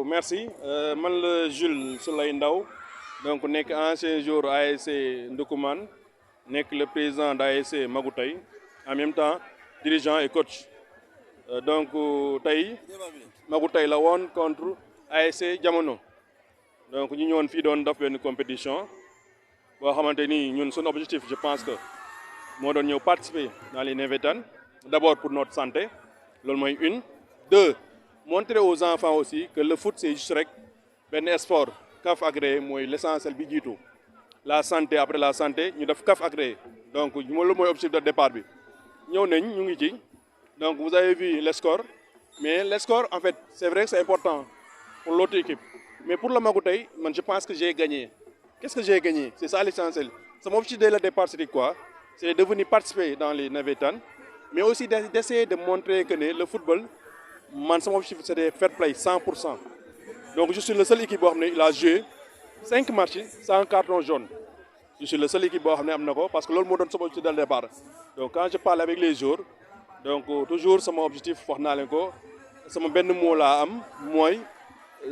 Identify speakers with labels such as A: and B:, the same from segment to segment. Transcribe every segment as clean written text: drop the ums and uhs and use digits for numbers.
A: Merci man la Jules Souley Ndaw donc nekk ancien joueur ASC Ndoukoumane nekk le président d'ASC Magoutay en même temps dirigeant et coach tey Magoutay la woon contre ASC Jamono donc ñu ñëwoon fii doon def benn compétition boo xamante ni ñun suñu objectif je pense que moo doon ñëw participer dans les navétanes d'abord pour notre santé loolu mooy une deux montrer aux enfants aussi que le foot c'est juste rek benn sport CAF agréé mooy l'essentiel bi jiitu la santé après la santé ñu def CAF agréé donc loolu mooy objectif de départ bi ñëw nañ ñu ngi ci donc vous avez vu les scores mais les scores en fait c'est vrai que c'est important pour l'autre équipe mais pour la Magoutay man je pense que j'ai gagné. Qu'est-ce que j'ai gagné? C'est ça l'essentiel. Mon objectif dès le départ c'était quoi? C'est de venir participer dans les navétanes mais aussi d'essayer de montrer que le football man sama objectif c'était fair play 100%. Donc je suis le seul équipe boo xam ne il a joué 5 matchs sans carton jaune. Je suis le seul équipe boo xam ne am na ko parce que loolu moo doon sama objectif dès le départ. Donc quand je parle avec les joueurs donc toujours sama objectif wax naa leen ko sama benn mot laa am mooy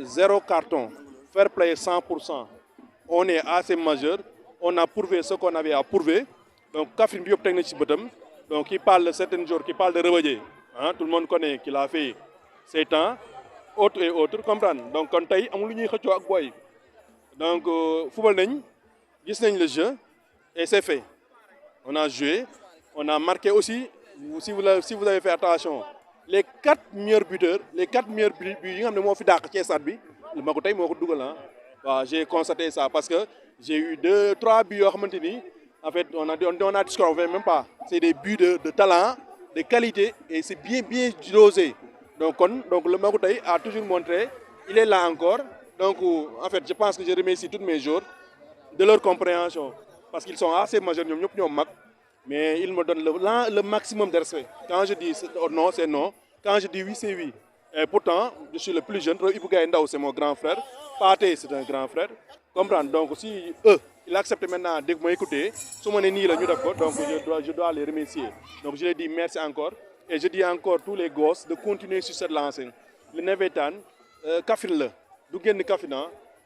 A: 0 carton fair play 100%. On est assez majeur, on a prouvé ce qu'on avait à prouver. Donc Kaffrine bi yëpp teg na ci bëtam. Donc qui parle de certains jours, qui parle de Rebeudié, hein, tout le monde connaît qu'il a fait 7 ans, autres et autres, comprendre. Donc kon tey amul lu ñuy xëccoo ak boy. Donc football nañ, gis nañ le jeu et c'est fait. On a joué, on a marqué aussi, si vous avez fait attention, les 4 meilleurs buteurs buts yi nga xam ne moo fi dàq ci stade bi, le Magoutay moo ko dugal ah. Waaw, j'ai constaté ça parce que j'ai eu 2-3 buts yoo xamante ni en fait on a discuté même pas. C'est des buts de talent, de qualité et c'est bien dosé. Donc le Magoutay a toujours montré, il est là encore. Donc en fait je pense que je remercie tous mes joueurs de leur compréhension parce qu'ils sont assez majeurs ñoom ñëpp ñoom mag mais ils me donnent le maximum de respect. Quand je dis non, c'est non. Quand je dis oui, c'est oui. Et pourtant, je suis le plus jeune. Ibou Gaye Ndaw, c'est mon grand frère. Pathé, c'est un grand frère. Comprendre. Donc, si eux, ils acceptent maintenant de m'écouter, si on est ni là, donc je dois les remercier. Donc, je leur dis merci encore. Et je dis encore à tous les gosses de continuer sur cette lancée. Le Navétane, Kaffrine là, d'où gagne Kaffrine,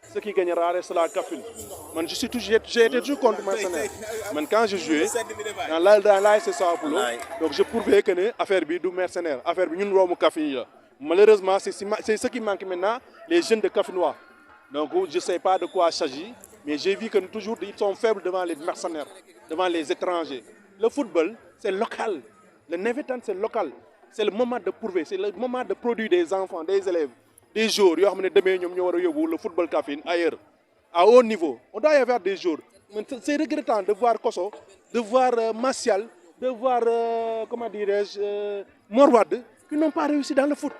A: ce qui gagnera restera Kaffrine. J'ai été toujours contre mercenaire. Mais quand je jouais, dans l'ASC Sao-Paulo, donc je prouvais que l'affaire est du mercenaire. L'affaire est du Kaffrine. Malheureusement, c'est ce qui manque maintenant, les jeunes de Kaffrinois. Donc je ne sais pas de quoi il s'agit, mais j'ai vu que toujours ils sont faibles devant les mercenaires, devant les étrangers. Le football, c'est local. Le Navétane, c'est local. C'est le moment de prouver, c'est le moment de produire des enfants, des élèves, des joueurs. Le football Kaffrine ailleurs, à haut niveau. On doit y avoir des joueurs. C'est regrettant de voir Kosso, de voir Martial, de voir, comment dirais-je, Morwad, qui n'ont pas réussi dans le foot.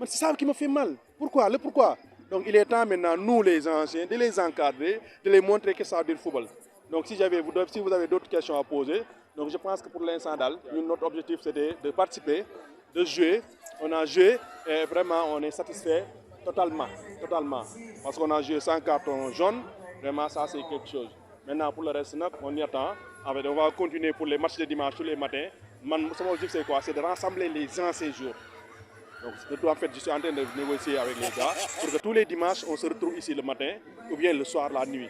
A: C'est ça qui me fait mal. Pourquoi? Le pourquoi? Donc il est temps maintenant, nous les anciens, de les encadrer, de les montrer que ça veut dire le football. Donc si vous avez d'autres questions à poser, donc je pense que pour l'instant, notre objectif c'était de participer, de jouer. On a joué et vraiment on est satisfait totalement. Parce qu'on a joué sans carton jaune, vraiment ça c'est quelque chose. Maintenant pour le reste, on y attend. En fait, on va continuer pour les matchs de dimanche tous les matins. Mon objectif c'est quoi? C'est de rassembler les anciens jours. Donc, en fait, je suis en train de négocier avec les gars pour que tous les dimanches, on se retrouve ici le matin ou bien le soir, la nuit,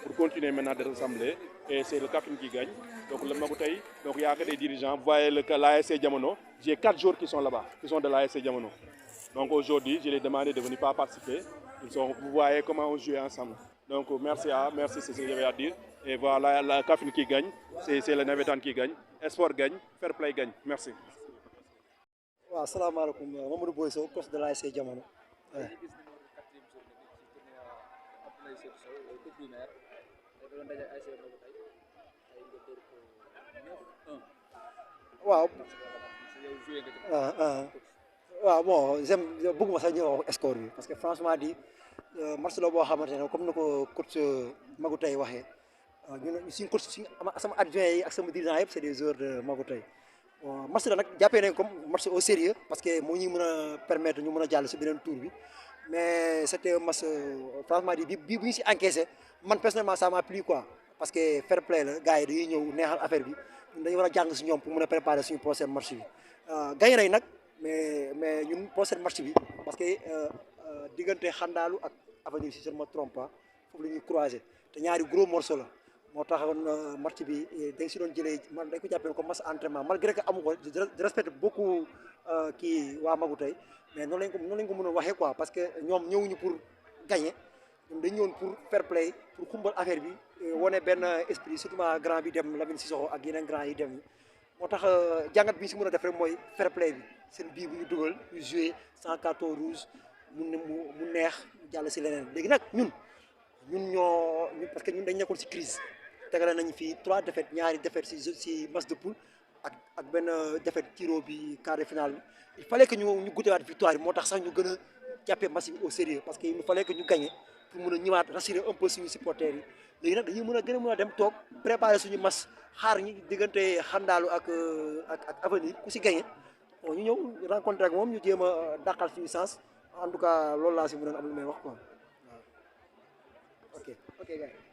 A: pour continuer maintenant de rassembler. Et c'est le Kaffrine qui gagne. Donc, le Magoutay, donc il y a que des dirigeants. Vous voyez l'ASC Diamono, j'ai 4 joueurs qui sont là-bas, qui sont de l'ASC Diamono. Donc, aujourd'hui, je les ai demandé de venir pas participer. Vous voyez comment on joue ensemble. Donc, merci, c'est ce que j'avais à dire. Et voilà, la Kaffrine qui gagne, c'est le Navétane qui gagne. Espoir gagne, Fair Play gagne. Merci.
B: waaw asalaamaaleykum Mamadou Boy Sow coach de l'ASC Jamono. waaw. waaw bon bëgguma sax ñëw wax score bi parce que franchement di match la boo xamante ne comme ni ko coach Magoutay waxee ñun suñ coach sama adjoint yi ak sama dirigeant yëpp c'est des joueurs de Magoutay. match la nag jàppee nañ comme match au sérieux parce que moo ñuy mën a permettre ñu mën a jàll si beneen tour bi mais c'était un match franchement di bi bu ñu si encaissé man personnellement ça m'a plu quoi parce que fair play la gars yi dañuy ñëw neexal affaire bi dañu war a jàng si ñoom pour mën a préparer suñu prochain match bi gagné nañ nag mais ñun prochain match bi parce que diggante xandaalu ak avenir si je ne me trompe pas foofu la ñuy croiser te ñaari gros morceau la moo taxoon match bi dañ si doon jëlee man dañ ko jàppee comme match entraînement malgré que amu ko je respecte beaucoup kii waa Magu tey mais noonu lañ ko mën a waxee quoi parce que ñoom ñëwuñu pour gagner ñoom dañ ñëwoon pour fair play pour xumbal affaire bi wane benn esprit surtout grand bi dem Lamine Sissoko ak yeneen grand yi dem moo tax jàngat bi ñu si mën a def rek mooy fair play bi seen bii bu ñu dugal ñu joué sans carton rouge mu neex jàll si leneen léegi nag ñun parce que ñun dañ nekkoon si crise tegale nañu fii 3 défaites ñaari défaites si match de poule ak benn défaite tiro bi quart de finale bi il fallait que ñu goûtewaat victoire bi moo tax sax ñu gën a jàppee match bi au sérieux parce que il fallait que ñu gagné pour mën a ñëwaat rassurer un peu suñu supporters yi léegi nag dañuy mën a dem toog préparer suñu match xaar ñi diggante xandaalu ak avenir ku si gagné bon ñu ñëw rencontré ak moom ñu jéem a dàqal suñu sens en tout cas loolu laa si mënoon am lu may wax quoi waaw ok gars yi